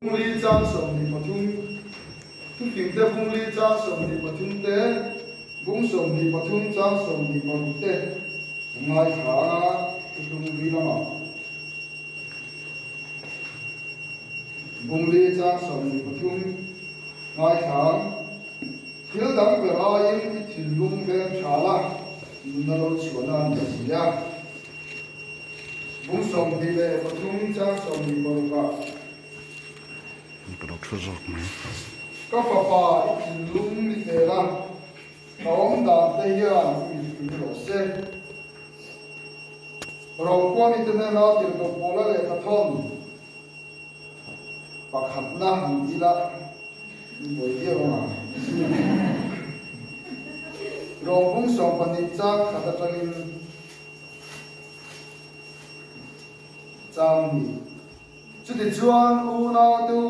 Bungli chang 23, Thufingte bungli chang 23 te, bung 23 chang 26 te kan ngaithla ang a, thuthlung hlui lamah bungli chang 23 ngaithla ang. Thil dang ber aiin i thinlung veng tha la, nunna lo chhuahna a ni si a. Bung 23 chang 26 ah. Ka lo thu zawk mai. Ka fapa i thinlung ni tel a, ka awm dan te hian i mifing rawh se. Rokhua mite hnena tirhkoh Paula lehkha thawn pakhatna han ti la, in buai viau ang a. Rawng bung 12 chang khat atangin chang hnih. Chutichuan unautu,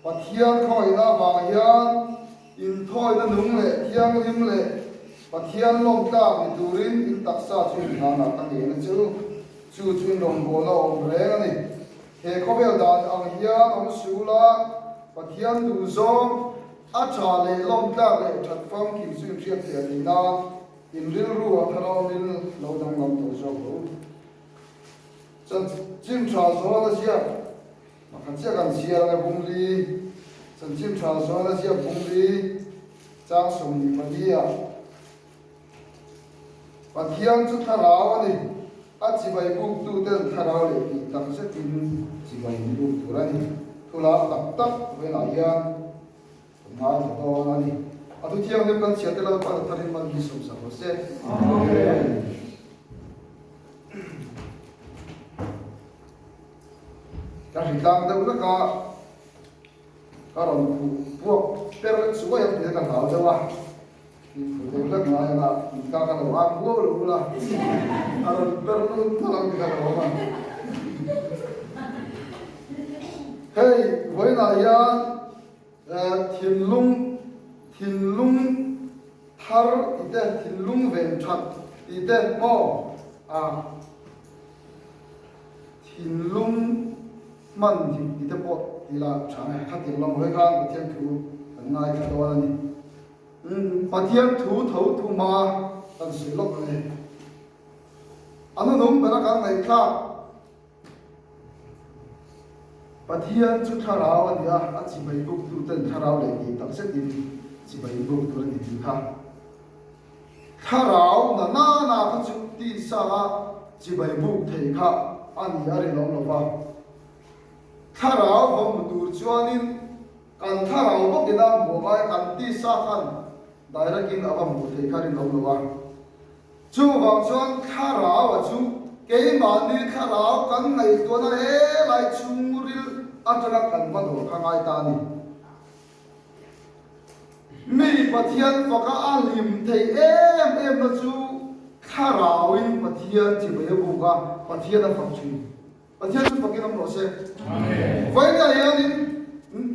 Pathian khawngaihna avang hian inthawina nung leh thianghlim leh Pathian lawmtlak ni turin in taksa chu inhlanah ka ngen a chu. Chu chu in rawngbawlna awm reng a ni. He khawvel dan ang hian awm suh ula, Pathian duhzawng a tha leh lawmtlak leh that famkim chu inhriat theih a nih nan in rilru a tharawmin lo danglam tawh zawk rawh u. Chanchin tha zawn a ziak pakhat chiah kan chhiar ang e Bungli Chanchin tha zawn a ziak Bungli chang 24 ah Pathian chu thlarau a ni, a chibai buk tu ten thlarau leh tih tak zetin chibai ni buk tur a ni. Thu lar tak tak velah hian kan ngaithla dawn a ni. A thu thianghlim kan chhiar te Lalpa na tharin man hi sawmsak rawh se. Amen. Ka hritlang deuh lek a, ka rawn phuh puak per chuai ang tih ka hlau deuh a, in phuh deuh hlek ngai ang a, in ka ka lo ang huau lo ula, a rawn per lut hnawk ang tih ka lo awm a. Hei vawiinah hian thinlung thinlung thar tih te, thinlung ven that tih te maw a thinlung hman dik tih te pawh ti la tha nge khatin lam hawi khan Pathian thu kan ngaithla dawn a ni. Pathian thu tho thuma kan sawi lawk a ni. A nunung bera kan ngaihthlak. Pathian chu thlarau a ni a, a chibai buktu ten thlarau leh tih tak zetin chibai buk tur a ni tih kha. Thlarau na na na kha chu tisa a chibai buk thei kha a ni a rinawm lo va. Thlarau va hmu tur chuanin kan thlarau bawkin a hmuh ngai kan tisa khan direct in a va hmuh thei kha rinawm lo a. Chuvang chuan thlarau a chu keimahni thlarau kan ngaihtuahna helai chhungril atanga kan va dawr kha ngai ta a ni. Mi Pathian faka a hlim theih em em na chu thlarauin Pathian chibai a buk a, Pathian a fak thin. Pathian chu fakin awm rawh se. Vawiinah hianin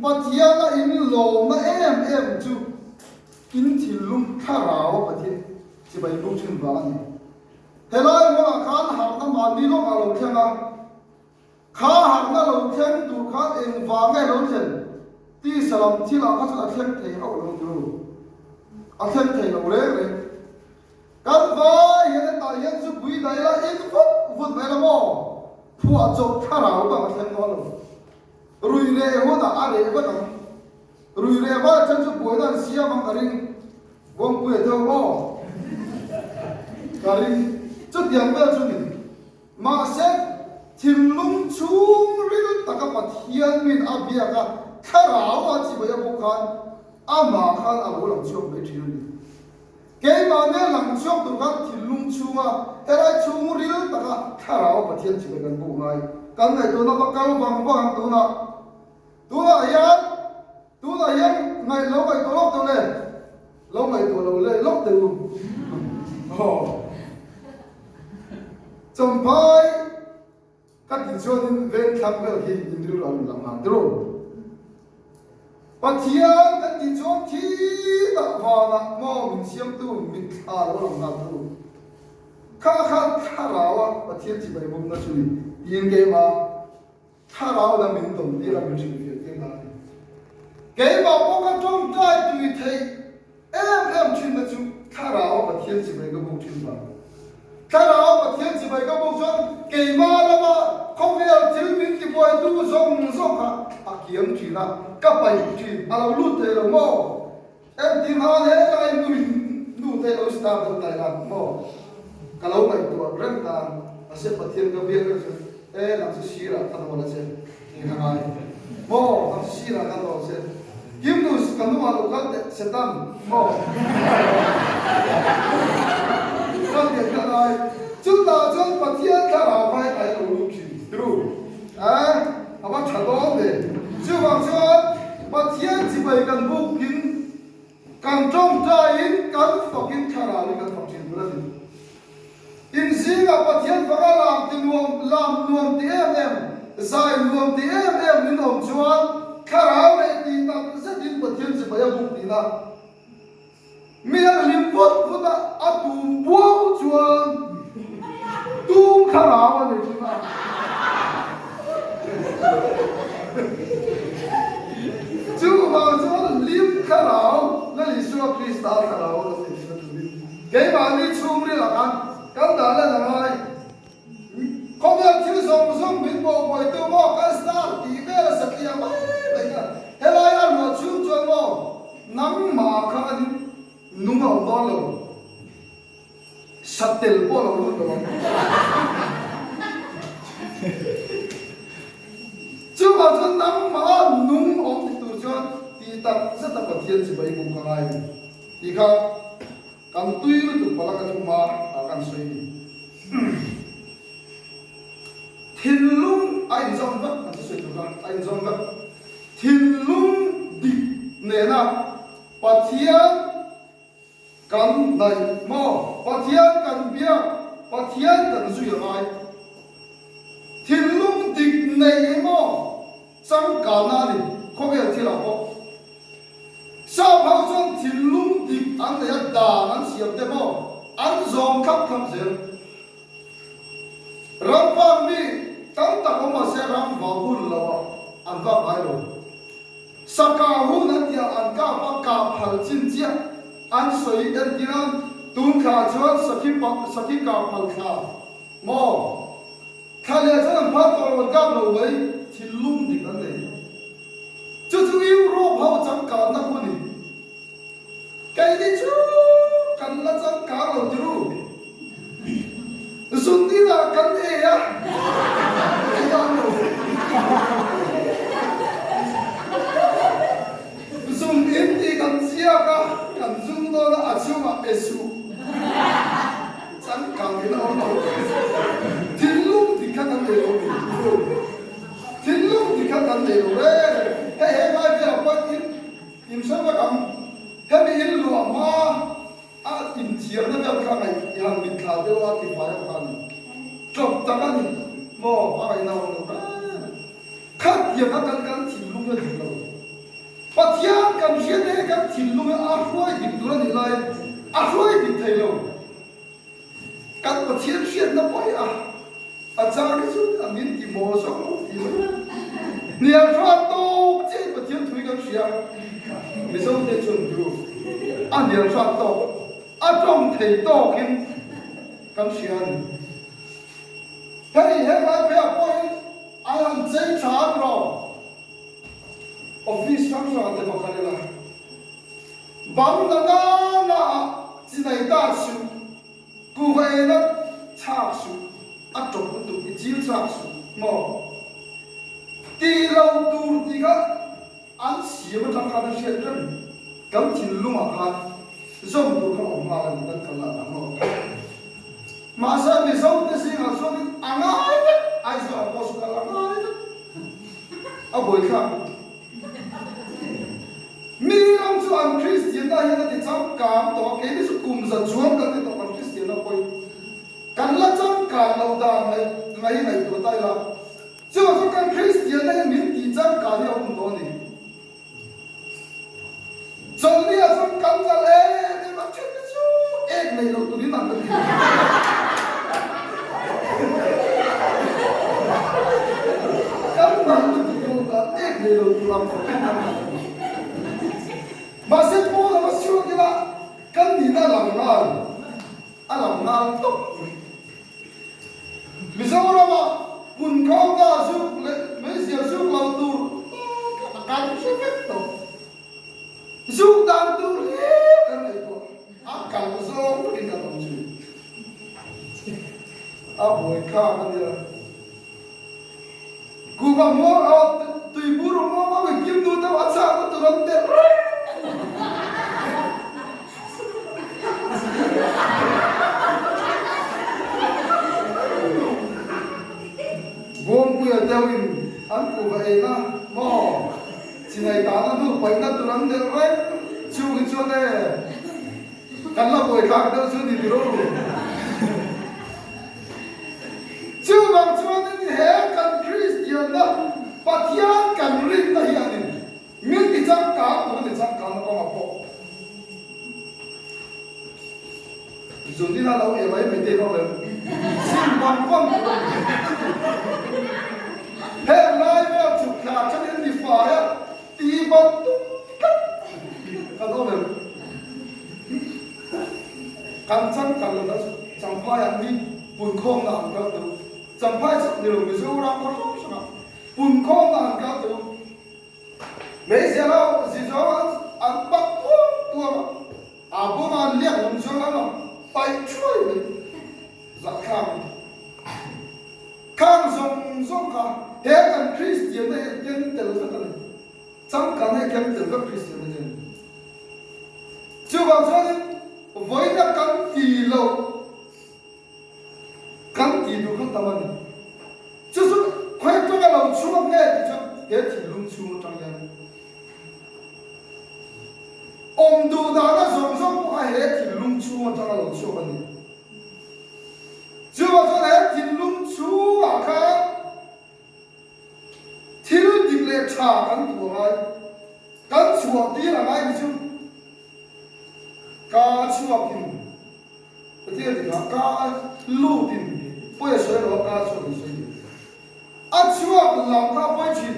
Pathiana inlawmna em em chu in thinlung thlarau a Pathian chibai buk thin vang a ni. Helai hmunah khan harhna mahni lawk a lo thleng a, kha harhna lo thleng tur khan engvang nge lo thlen tisa lam thilah kha chuan a thleng thei hauh lo tiro. A thleng thei lo reng reng. Kan vai hian hetah hian chu pui daih la in vut vut mai la maw? Phuah chawp thlarau bak a thleng dawn lo. Rui reh hunah a reh vat ang. Rui reh vat chuan chu buaina an siam ang ka ring. Buangpui a deuh maw? Ka ring. Chutiang vel chu ni. Mahse, thinlung chhungril taka Pathian min a biak a, thlarau a chibai a bawk khan amah khan a lo lang chhuak mai thin a ni. Keimahni a lang chhuak tur khan thinlung chhunga helai chhung ril taka thlarau Pathian chibai kan buk ngai. Kan ngaihtuahna va kal vang vang ang tunah. Tunah hian, tunah hian ngaih lo ngaihtuah lawk teh u le. Lo ngaihtuah lo le lawk teh u. Aw. Champhai Ka tih chuanin vengthlang vel hi in rilru a rawn lang nghal tiro. Pathian kan tih chuan thi tak vanah maw min siamtu mitthla lo lang nghal tiro. Kha khan thlarau a Pathian chibai bumna chu ni tiin keimah thlarau la min tawn tir a min hrilhfiah. Keimah pawh ka tawngtai tui theih em em thinna chu Thlarau a Pathian chibai ka buk thin vang. Thlarau a Pathian chibai ka buk chuan keimah lama khawvel thil min tibuaitu zawng zawng kha a kiam thin a, ka paih thin, a lo lut thei lo maw? Engtin han helai nu in nu te lo start deuh tai la maw? Ka lo ngaihtuah reng ta a se Pathian ka biak reng chuan e nang chu sirah ka dawn a che tih ka ngai maw nang chu sirah ka dawn che Kim nu ka hnungah lo kal teh Satan maw ka biak ka ngai chutah chuan Pathian thlarau kha hetah hian lo lut thin true eh a va tha dawn ve chuvang chuan Pathian chibai kan bukin, kan tawngtaiin, kan fakin thlarauin kan fak thin tur a ni. Inzingah Pathian faka lam ti nuam, lam nuam ti em em, zai nuam ti em em min awm chuan thlarau leh tih tak zetin Pathian chibai a buk tihna. Mi a hlim vut vut a, a tum buau chuan tum thlarau a nei thin a. Chuvang chuan hlim thlarau Lal Isua Krista thlarau a nei thin a turin keimahni chhungril ah khan kan dah lan a ngai. Khawvel thil zawng zawng min bawhbuaitu maw kan star tih vel a satliah mai mai kha helai a luah chhung chuan maw Nangmah khan nung a awm dawn lo, satel pawh a lo lut lo ang. Chuvang chuan nangmah nung awm ti tur chuan tih tak zet a Pathian chibai buk ka ngai a ni tih kha kan tui lutuk palak a thuma ah kan sawi a ni. Thinlung a inzawm vek an sawi tur kha a inzawm vek. Thinlung dik nena Pathian kan hnaih maw? Pathian kan biak, Pathian kan zui a ngai. Thinlung dik neih hi maw changkanna a ni khawvel thilah pawh. Sap ho chuan thinlung dik an nei a, dan an siam te maw an zawm thlap thlap zel. Ramvak mi tam tak awm mahse ramvak hun lo ah an vak ngai lo. Saka hun an tih ah an kap a, kah phal chin chiah an sawi entir a, tun thla chuan sakhi sakhi kah phal thla maw? Thla leh chuan an phal tawh lo an kap lo mai, thinlung dik an nei. Chu chu Europe ho changkanna khu ni. Keini chu kan la changkang lo ti ru. Zun inah kan ei a, ei dan lo. Zun in tih kan ziak a, kan zum dawn a, a chungah e suh. Changkang in a awm lo. Thinlung dik kha kan nei lo ni ru. Thinlung dik kha kan nei lo reng reng. Hei he ngai velah pawh in Inhre vek ang, hemi in luah hma a inthiarna vel kha ngaih i han mitthla deuh a tifai ang kha a ni. Tlawp tak a ni maw a ngaihna awm lo reng. Khatiang a kan kan thinlung a dik lo. Pathian kan hriat e kan thinlung a hruai dik tur a nih laiin a hruai dik thei lo. Kan Pathian hriatna pawh hi a a chang hi chu a min ti maw zawk lo ti mai a. Hnial hrat tawk chiah hi Pathian thu hi kan hria. Mizo te chuan chu a hnial hrat tawk, a tawng thei tawkin kan hria a ni. Hei helai pheiah pawhin an han chei tha an rawh. Office hrang hrang te pakhat ila bang na na na ah chinai ta suh, kuhva ena chhak suh, a tawp lutuk i chil chhak suh maw? Tih lo tur tih kha an siam atang khan a hriat reng kan thinlung ah khan zawm tur kha awm nghal a ni kan kal lah ang maw? Mahse Mizo te zingah chuanin a ngai vek, Aizawl ah pawh saw kal a ngai vek. A buaithlak. Mi ram chu an Kristianna hian a ti changkang tawh a, keini chu kum za chuang kan ti tawh kan Kristianna pawhin kan la changkang loh dan ngaih ngai ngaihtuah ta ila. Chuvang chuan kan Kristianna hian min tih changkang hi a awm tawh a ni. Chawlhni ah chuan kan kal em em a, then te chu ek nei loh turin an la ti. Kan nal lutuk lo dan ek nei lo tur ang khawp in kan nal a ni. Mahse pawn anga chhuak ila kan nihna a lang nghal, a lang nghal tawp mai. Mizorama pun khawmna zuk leh meizial zuk lo tur tak a kan hre vek tawh. Zuk dan tur hle kan ngaihtuah a kal zawng takin kan awm zui. A buai khak a nia. Kuhva hmuam a tuibur hmuam a kim duh deuh a chakna tur an telh reng. Bawngpuia deuhin an kuhva eina maw chinai tana hnu paihna tur an delh reng chung hi chuan e kan la buaithlak deuh chu ni tiro. Chuvang chuanin he kan Kristianna Pathian kan rinna hi a ni. Min ti changkang tur a ni changkangna kawngah pawh zunina lo e mai mai te ho em sim vang vang tur a ni. Heng lai vel chhuk thla thenin mi fai a ti ban tum tlat kan awm em? Kan changkang lohna chu Champhai ah mi punkhawmna an kal teuh. Champhai chauh ni lo Mizoram khaw hrang hrangah punkhawmna an kal teuh. Hmeichhia ho zi zawng an an pak tuam tuam a, a bawm an liak lung chuang an rawn paih thuai mai zahthlak a ni. Khang zawng zawng kha he kan Kristianna hian ken tel vek a ni. Changkanna hi ken tel vek Kristianna hian. Chuvang chuanin vawiina kan ti loh kan tih duh kha tam a ni. Chu chu khawi atanga lo chhuak nge tih chuan he thinlung chhung atang hian awm duh dana zawng zawng pawh kha he thinlung chhung atanga lo chhuak a ni. Chuvang chuan he thinlung chhungah khan Thil dik leh tha kan duh a ngai, kan chhuah tir a ngai ni chu ka chhuakin Pathian dik ah ka lutin pawi a sawi lo a ka chhuakin sawi dik a chhuak lam kha a pawi thin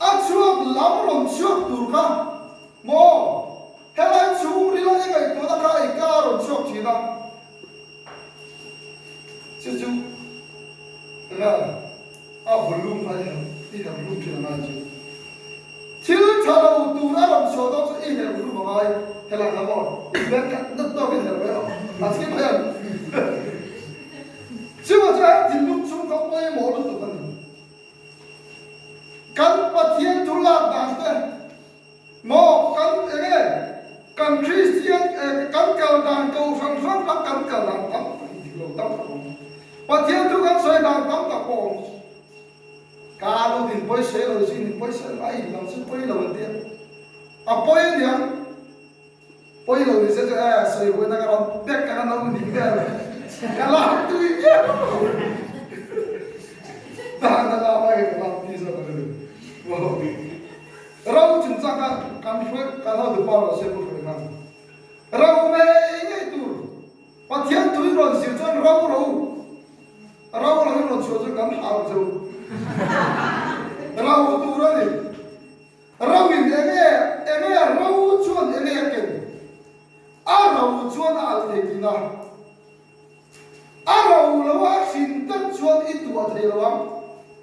a chhuak lam rawn chhuak tur kha maw helai chhungril a i ngaihtuahna kha i ka rawn chhuak thin a. Chu chu eng a a volume kha i herh i herh hlum thin a ngai chu. Thil tha lo tur a rawn chhuah dawn chu i herh hlum a ngai helai kha maw i beng kha nat tawk in herh mai rawh a thil mai ang. Chuvang chuan he thinlung chhung kha pawimawh lutuk a ni. Kan Pathian thu lak dan te Maw kan eng e? Kan Kristian e kan kal dan ko hrang hrang kha kan kal dan tam tak in dik lo tam tak awm. Pathian thu kan sawi dan tam tak pawh awm. Ka lut in pawi sawi lo zin in pawi sawi lo a in dang chu pawi lo an tia. A pawi aniang pawi lo ni se chu e sawi huaina ka rawn pek ka la no nih vel ka lak tui viau. Dan a lak ai ka lak tui zawk a ni. Ro chungchang kha kan hruai kan ho duh pawh lo se pu hruai khan ro ngei ngei tur Pathian tui rawn zir chuan ro ro ro lo in rawn chhuah chuan kan hau chu ro tur a ni ro in enge enge ro chuan enge a ken a ro chuan a alh thei tihna A ro lo a hrin tak chuan i tuah thei lo ang.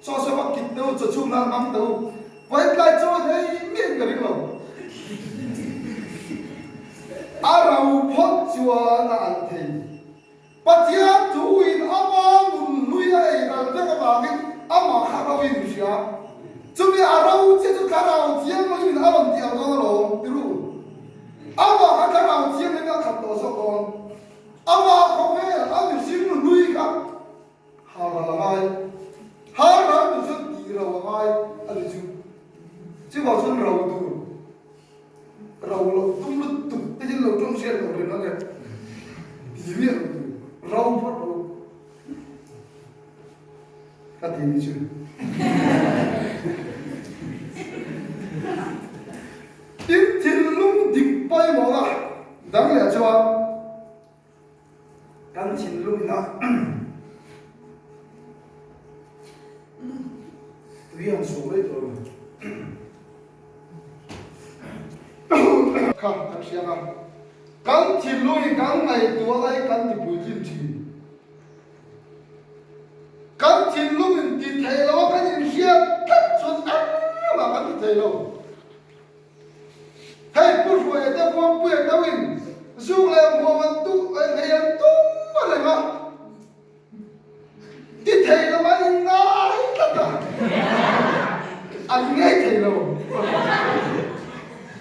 Chaw saw a kit deuh, chaw chhum nan hmang deuh. Vawi tlai chaw a thei miah ka ring lo. A ro phawt chuan a alh thei. Pathian thuin ama nun hlui a ei ral vek avangin amah kha ro in hria. Chumi a ro che chu thlarau thianghlim in a rawn ti ang dawn alawm, ti ru. Amah kha thlarau thianghlim in a khat tawh zawk dawn. Amah khawvel a mihring hlui kha hal ral a ngai, hal ral tur chuan tih ro a ngai a ni chu. Chuvang chuan ro tur, ro loh tum lutuk te hian lo tawng hriat loh reng ang e, ti miah lo tur, ro phawt ro ka ti ni chu. Tin, thinlung dik pawimawh a dang leh chuan kan thinlung ina tui han suh mai tur a ni. kha kan hria ang a. Kan thinlung hi kan ngaihtuah lai kan ti puitlin thin. Kan thinlung in ti thei lo a kan inhriat tlat chuan engmah kan ti thei lo. Hei Pu Hruaia te Buangpuia deuhin zuk leh hmuam an duh hei an tum a reng a. Ti thei lo an in ngai tlat a, an ngei thei lo.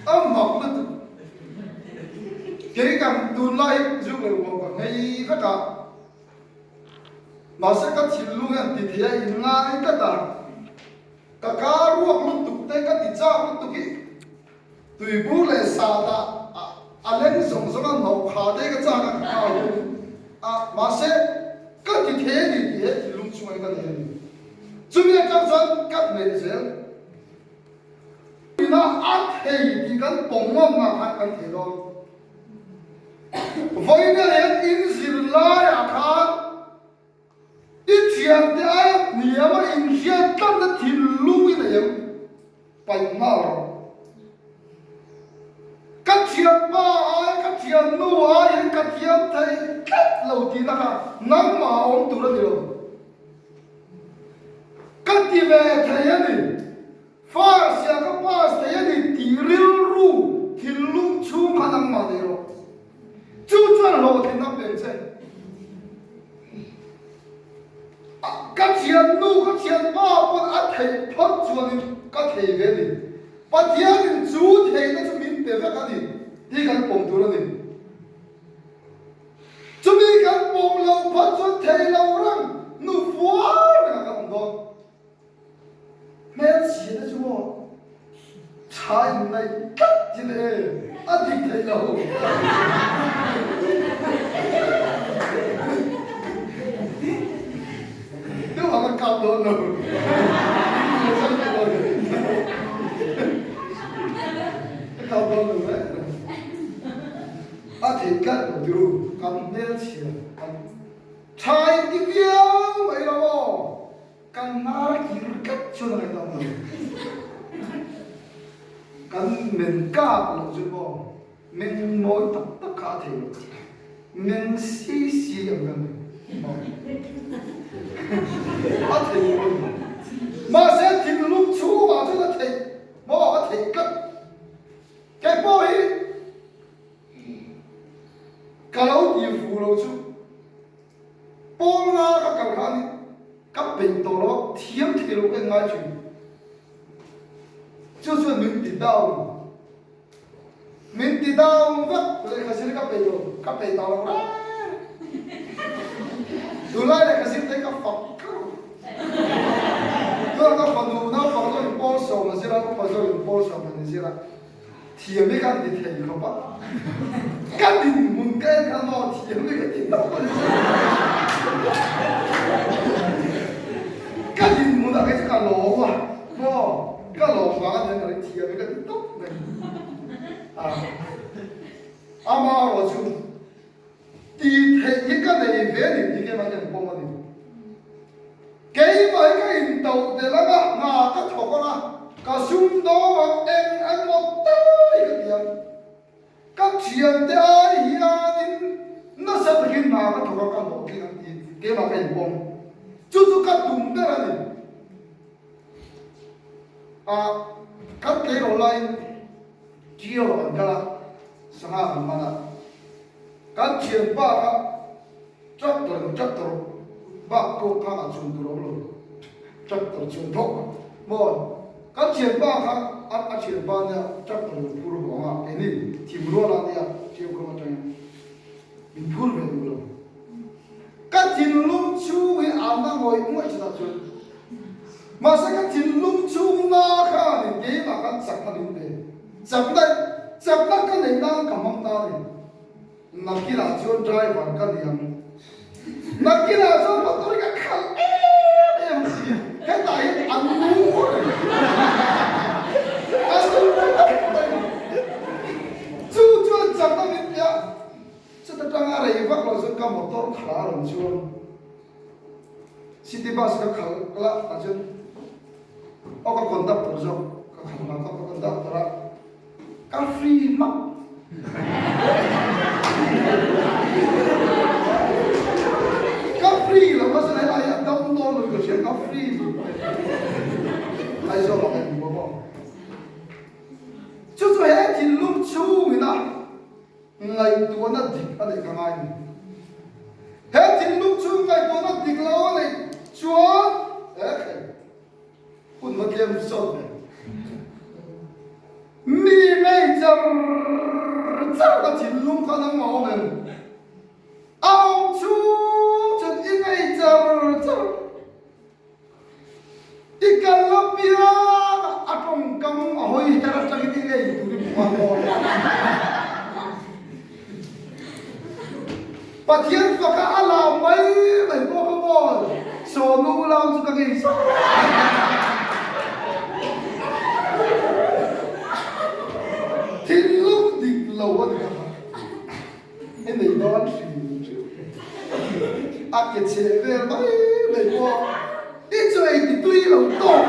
A mak lutuk. Kei kan tunlai zuk leh hmuam ka ngei vek a. Mahse ka thinlung hian ti thei a in ngai tlat a. Ka kar ruak lutuk te ka ti chak lutuk hi tuibur leh sahdah a leng zawng zawng a hnawh kha te ka chak a ka kar hian a mahse ka ti thei a ni tih he thinlung chungah hian ka nei a ni. Chumi atang chuan ka hmeh zel. Ina a thei tih kan pawm ngawm ngah khan kan thei dawn. Vawiina hian in zirlaiah khan I thiante aia hniam a inhriat tlatna thinlung i nei ang, paih nghal rawh. Ka thianpa ai, ka thiannu aiin ka thiam thei tlat lo tihna kha nangmah a awm tur a ni lo. Ka ti ve thei a ni, first ah ka pass thei a ni tih rilru thinlung chhung kha nangmah nei rawh. Chu chuan hlawhtlinna peng che. Ka thiannu, ka thianpa pawn a theih phawt chuanin ka thei ve a ni. Pathianin chu theihna chu min pe vek a ni tih kan pawm tur a ni. Chumi kan pawm loh phawt chuan thei lo reng nu fual rengah kan awm dawn. Hmelchhia te chu maw tha in ngaih tlat thin e, a dik theih lo. Deuh ang a kap dawn lo. A kap dawn lo reng reng. A theih tlat lo tiru, kan hmelchhia kan tha in ti viau mai lo maw. Kan hnar kir tlat chuan a ngaihdam lo. Kan men kak loh chu maw meng mawi tak tak kha a thei lo. Meng si si ang kan ni. A thei lo a ni. Mahse thinlung chhungah chuan a theih maw a theih tlat. Kei pawh hi ka lo ti fu lo chu. Pawnga ka kal khan ka peih tawh lo a, thiam thei lo ka en ngai thin. Chu chuan min ti down, min ti down vek, lehkha zir ka peih lo, ka peih tawh lo reng. Tunlai lehkha zir te ka fak kher lo. Tunah ka fanu naupang zawkin pawl sawm a zir a, upa zawkin pawl sawm an zir a. Thiam hi kan ti thei khawp a, ka dinhmun ka en khan maw thiam hi ka ti tawp a ni. Ka dinhmun ah kei chu ka lawm a, maw ka lawm vang a nia ka thiam hi ka ti tawp mai. Amaherawhchu Tih theih hi ka nei ve a ni tih keimah hian pawm a ni. Keimah hi ka intoh tel ang a, hna ka thawk ang a, ka sum dawng ang, eng emaw tal hi ka ti ang. Ka thiante ai hianin nasa takin hna ka thawk a, ka hlawhtling ang tih keimah ka inpawm. Chu chu ka tum ber a ni. A, kan tleirawl laiin Ṭiau kan kal a, sangha kan man a. Kan thianpa kha tractor in tractor bak pawh kha a chhun tur a awm lo, tractor chhun thawk maw kan thianpa kha a a thianpa nia tractor lo phur vang a keini thim rual a nia ṭiau khawm atangin min phur ve duh lo. Ka thinlung chhung hi a na ngawih ngawih chutah chuan mahse ka thinlung chhung na khanin keimah khan chakna min pe. Chakna chakna ka neih nan ka hmang ta a ni. Nakinah chuan driver ka ni ang. Nakinah chuan motor hi ka khalh em em a si. Hetah hian a nung reng. A nung reng mai. Chu chuan chakna min pe a, chuta tanga rei vak lo chuan ka motor khalh a rawn chuang. City bus ka khalh la tah chuan aw ka conductor zawk ka khalh nghal ka conductor a ka free hmak. Ka free lo a zan helai a dam dawn lo ka hria ka free duh mai. Aizawl ah kan hmu a maw. Chu chu he thinlung chhungin a ngaihtuahna dik a neih ka ngai ni. He thinlung chhung ngaihtuahna dik lo a neih chuan he thleng hun va tlem zawt ve. Mi ngei char char na thinlung kha nangmah awm em? A awm chhung chuan i ngei char char. I kal apiang a tawngkam a hawi her atangin i ngei tur i hmu a maw? Pathian faka a lau mai mai pawh kha maw sawnu lam chu ka ngei zawk. Thinlung dik lo a ni kha. I nei dawn hrim hrim. A ke cheh vel mai mai pawh i chu ei ti tui lo tawk.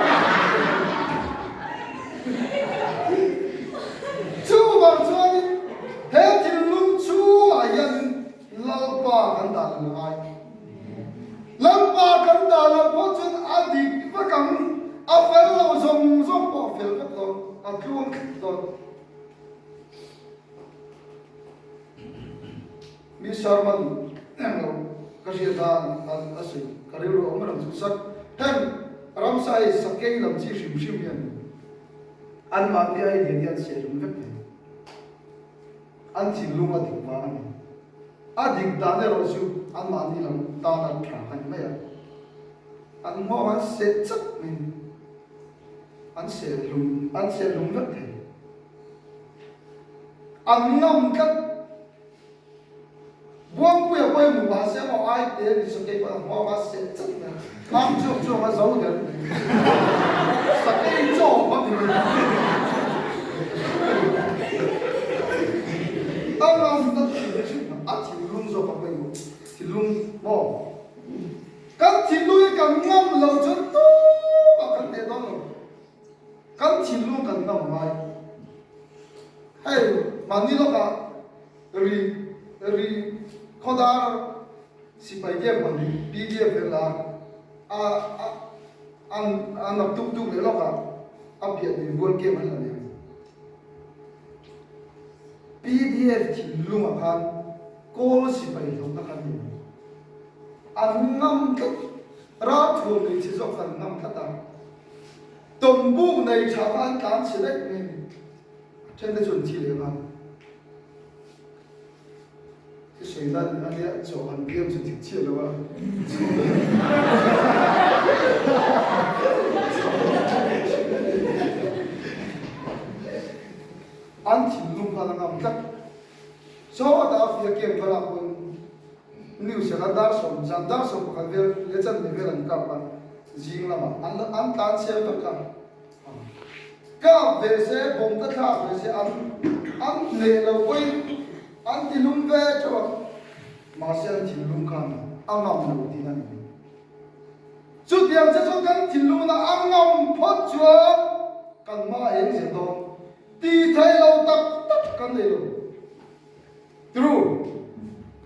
Chuvang chuanin he thinlung chhungah hian Lalpa kan dah lo ngai. Lalpa kan dah loh pawh chuan a dik vek ang, a fel lo zawng zawng pawh a fel vek dawn, a tluang thlap dawn. Mi sermon eng lo ka hriat a a sawi ka rilru a awm reng chu sak heng ramsa hei sakei lam chi hrim hrim hian anmahni a ei lian hian seh hlum vek thei an thinlung a dik vang a ni a dik dan erawh chu anmahni lam tan a tha ka ni mai a an nghawng an seh chak mai an seh hlum an seh hlum vek thei. An ngam tlat. Buangpuia pawh i hmu mahse maw ai te ni sakei pawh a nghawng a seh chat mai a, kham chhuak chhuak a zo der mai. Sakei chaw a ni mai. A ngam tlat thin hrim a thinlung zawk a pawimawh. Thinlung maw? Kan thinlung hi kan ngam lo chuan tumah kan teh dawn lo. Kan thinlung kan ngam ngai. Hei mahni lawkah ri ri khawdar sipai game ang hi pdf vel a a a an a nak tuk tuk leh lawkah a piah tui bual game an la nei ang. Pdf thinlungah khan kawl sipai hlawhna khan ni ang. An ngam tlat ralthuam nei chi zawk an ngam tlat a. Tawmbuk nei tha kha an tlan chhe daih mai a ni. A then te chu an thi leh nghal. Thi sawi dan a nia chaw han biam chu dik chiah lo a. An thinlung khan a ngam tlat. Sawtah a fia kem kha lak pawn news ah khan dar sawm zan dar 11 vel leh chanve vel an kap a zing lamah an an tlan chhiar vek a kap ve se bawm te thlak ve se an an hneh lo pawhin an ti lum ve teuh a mahse an thinlung khan a ngam lo tihna a ni mai. Chutiang che chuan kan thinlungna a ngam phawt chuan kan hma a eng zel dawn. Ti thei lo tak tak kan nei lo. True.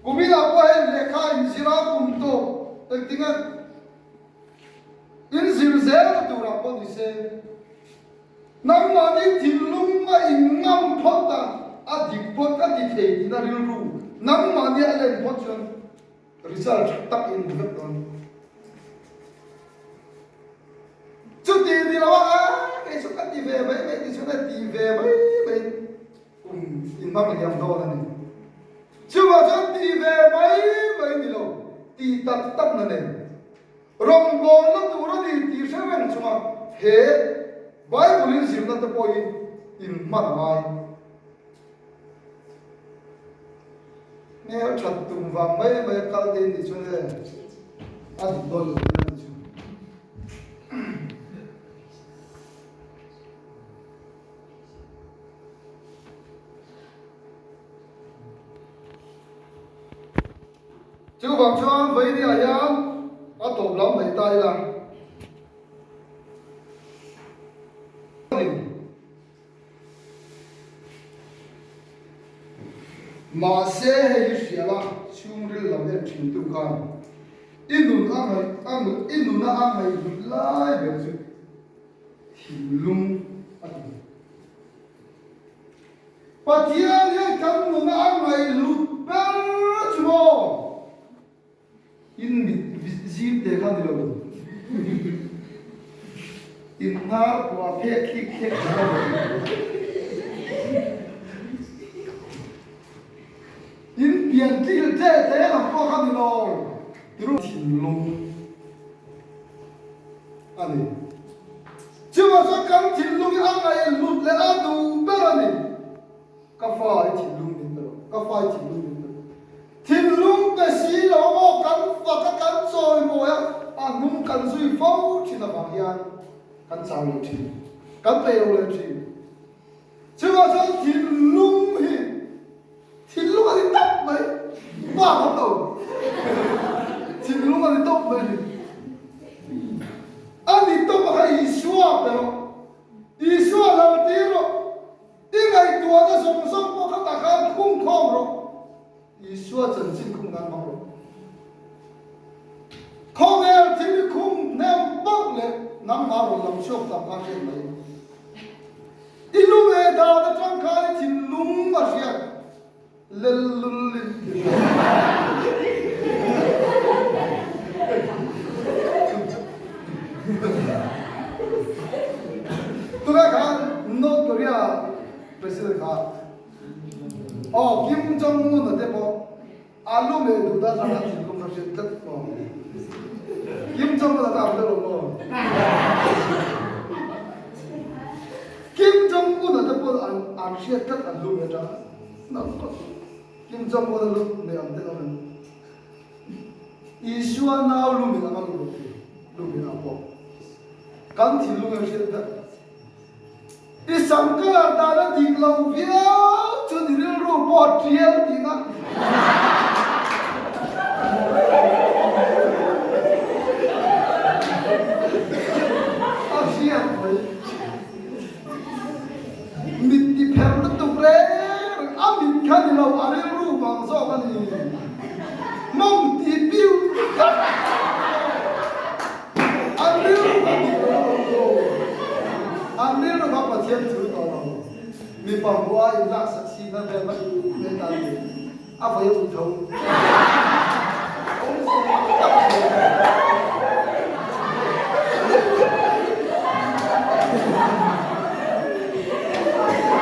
Kuminah pawh hei lehkha inzir a kum tawp engtinge inzir zel na turah pawh ni se nangmahni thinlung a inngam phawt a, a dik phawt a ti thei tihna rilru nangmahni a len phawt chuan Result tha tak in hmu vek dawn. Chuti ni lo a, a kei chu ka ti ve mai mai ti chuan a ti ve mai mai kum in hmang liam dawn a ni. Chuvang chuan ti ve mai mai ni lo, ti tak tak na nen rawngbawlna tur a ni tih hre reng chunga he Bible in zirna te pawh hi in hman a ngai. Hmel that tum vang mai mai a kal te nih chuan e a dik dawn lo tih a nih chu. Chuvang chuan vawinia hian a tawp lam mai ta ila. Mahse hei hi hria la, chhungril lam en thintu khan i nun a ngaih a i nuna a ngaihhlut lai ber chu thinlung a ti. Pathian hian kan nuna a ngaihhlut ber chu maw? In mit zim te kha ni lo. In hnar kua phek khik khek kha ni lo. In pian tlil te te lam pawh kha ni lo. Thinlung a ni. Chuvang chuan kan thinlung hi a ngaihhlut leh a duh ber a ni. Ka fa i thinlung min pe rawh, ka fa i thinlung min pe rawh. Thinlung pe si lo maw kan fak a, kan chawimawi a, a hnung kan zui fo thin avang hian kan chau leh thin, kan peih lo leh thin. Chuvang chuan thinlung hi thinlung a ni tawp mai, bak awm lo, thinlung a ni tawp mai ni. A ni tawp a kha Isua pe rawh, Isua lo tir rawh. I ngaihtuahna zawng zawng pawh kha tah khan khung khawm rawh. Isua chanchin khung nan hmang rawh. Khawvel thil i khung hnem pauh leh nangmah rawn lam chhuak tam kha hriat mai. I lung eh dan atang khan i thinlung a hriat lellul in ti hriat. Tunah khan North Korea President kha aw Kim Jong Un a te pawh a lu meh duh dan khan a thinlung kha hriat tlat maw. Kim Jong Un a kha a hre lo maw. Kim Jong Un a te pawh an hriat tlat an lu meh atang. Kim Jong Un a lu meh ang te awm em? Isua nau lu meh ang a lu rawh ti, lu meh ang pawh kan thinlung in hriat vek. I sam colour dan a dik lo viau chuan i rilru pawh a tial tihna. A hriat mai. Mit ti pherh lutuk reng reng, a mit kha ni lo, a rilru vang zawk a ni. Mawng ti piu tak an rilru kha dik lo lo, an rilru kha Pathian thu tawh lo. Mipa hmuha inlaksak sihna vel mai mai tan ni, a vawi a ui tho.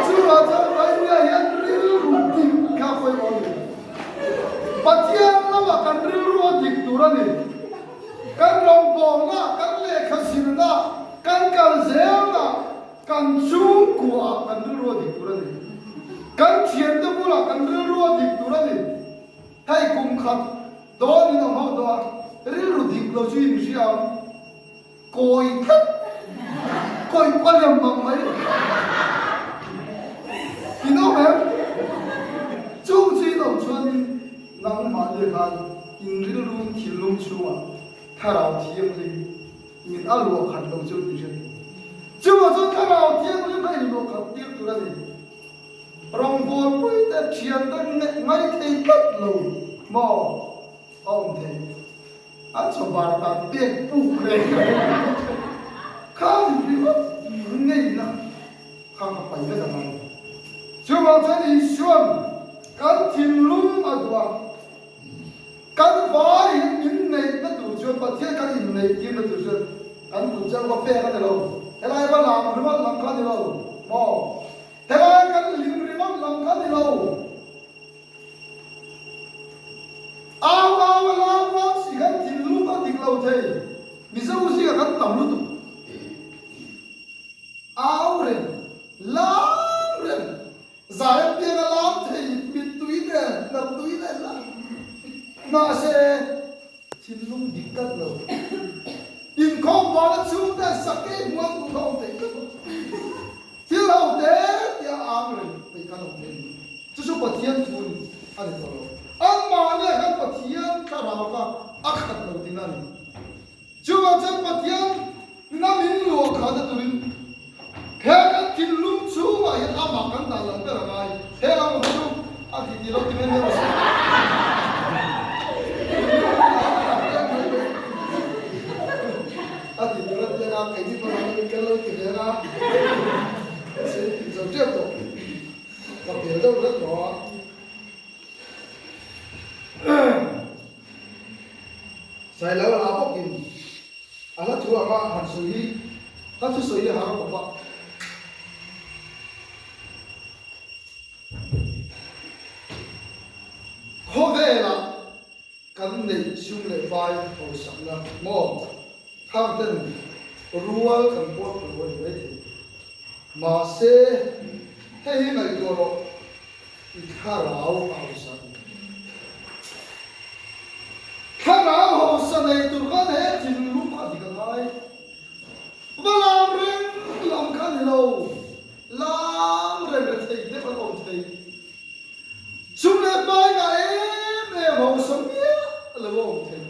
Chuvang chuan Vaimia hian rilru dik kha a pawimawh a ni. Pathian lamah kan rilru a dik tur a ni. Kan rawngbawlna, kan lehkha zirna, kan kal zelna, Kan chhungkuaah kan rilru a dik tur a ni. Kan thiante bulah kan rilru a dik tur a ni. Hei kum khat dawn in awm ho tawh a, rilru dik lo chu in hria ang. Kawi tlat, kawi paliam mang mai. In awm em? Chung chu in awm chuanin nangmahni khan in rilru thinlung chhungah Thlarau Thianghlim Min a luah khat lo chu tih hriat tur. Chuvang chuan Thlarau Thianghlim kha inluah khat tir tur a ni. Rawngbawlpui te thian te ngai thei tlat lo maw a awm thei. An chaw bar tan pek puk reng reng kha ni ringawt ngeina kha ka pai vek a ngai. Chuvang chuan Isuan kan thinlung a duh a. Kan vai in neihna tur chuan Pathian kan inneih tirna tur chuan kan kut chu va pek a ni lo. Helai va lam ringawt lam kha a ni lo maw? Helai kan hlim ringawt lam kha a ni lo. Au au a lam lam si khan thinlung a dik lo thei. Mizo zingah kan tam lutuk. Au reng, lam reng. Zai apiang a lam thei mittui nen, hnattui nen la. Mahse, thinlung dik tlat lo. Inkhawm bana chhungte sakei hmuan duh kha awm thei tlat lo. Thil ho te tia ang reng peih khan awm thei ni. Chu chu Pathian thu ni a ni tawh lo. Anmahni ah khan Pathian thlarau kha a khat lo tihna a ni. Chuvang chuan Pathian hnam in luah khahna turin he kan thinlung chhungah hian amah kan dah lo ber a ngai. He lam ho chu a ti ti lo ti mai. deuh hlek tawh a. Sailo la bawkin a hla thu anga han sawi hi hla thusawi hi a har khawp a. Khawvelah kan neih sum leh vai hausakna maw khang ten rual kan pawt lo a ni maithei. Mahse, hei hi ngaihtuah rawh, i thlarau a hausa a ni. Thlarau hausa nei tur khan he thinlung kha dik a ngai. Va lam reng lam kha ni lo, lam reng rethei deuh an awm thei. Sum leh pai ngah em em hausa miah lo a awm thei.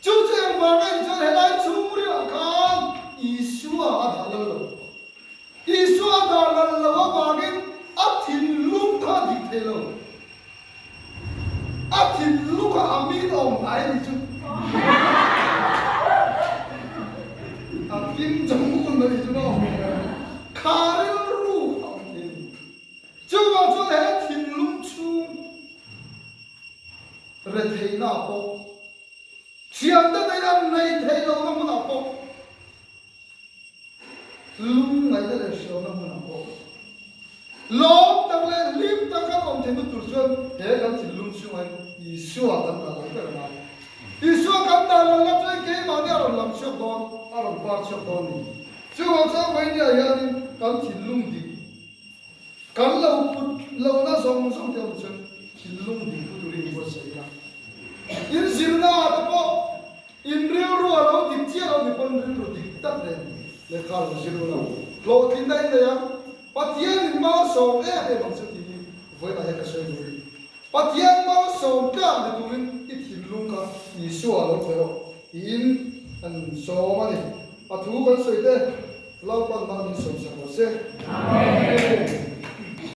Chu chu engvang a nih chuan helai chhungrilah khan Isua a dah lal lo. Isua a dah lal lo avangin a thinlung kha a dik thei lo. A thinlung kha a min awm hnai a nih chu. A Kim Jong-un a nih chu maw? Kha rilru kha a awm thei a ni. Chuvang chuan he thinlung chhung retheihna pawh, thiante nei an nei thei lohna hmunah pawh, lungngaihna leh hriauna hmunah pawh lawm tak leh hlim tak kan awm theihna tur chuan he kan thinlung chhungah hian Isua kan dah lo ber ngai. Isua kan dah lo la chuan keimahni a rawn lam chhuak dawn, a rawn par chhuak dawn a ni. Chuvang chuan vawinia hianin kan thinlung dik Kan lo put lohna zawng zawng te awm chuan thinlung ding pu turin i buatsaih ila. In zirna ah te pawh in rilru a lo dik chiah lo ni pawn rilru dik tak nen lehkha lo zir ula hlawhtlinna in nei ang. Pathian in malsawm em em ang chu tih hi vawiinah hian ka sawi duh a ni. Pathian malsawm tlak ni turin i thinlung kha Isua lo pe rawh tiin an sawm a ni. A thu kan sawi te Lalpan mah min sawmsak lo se. Amen.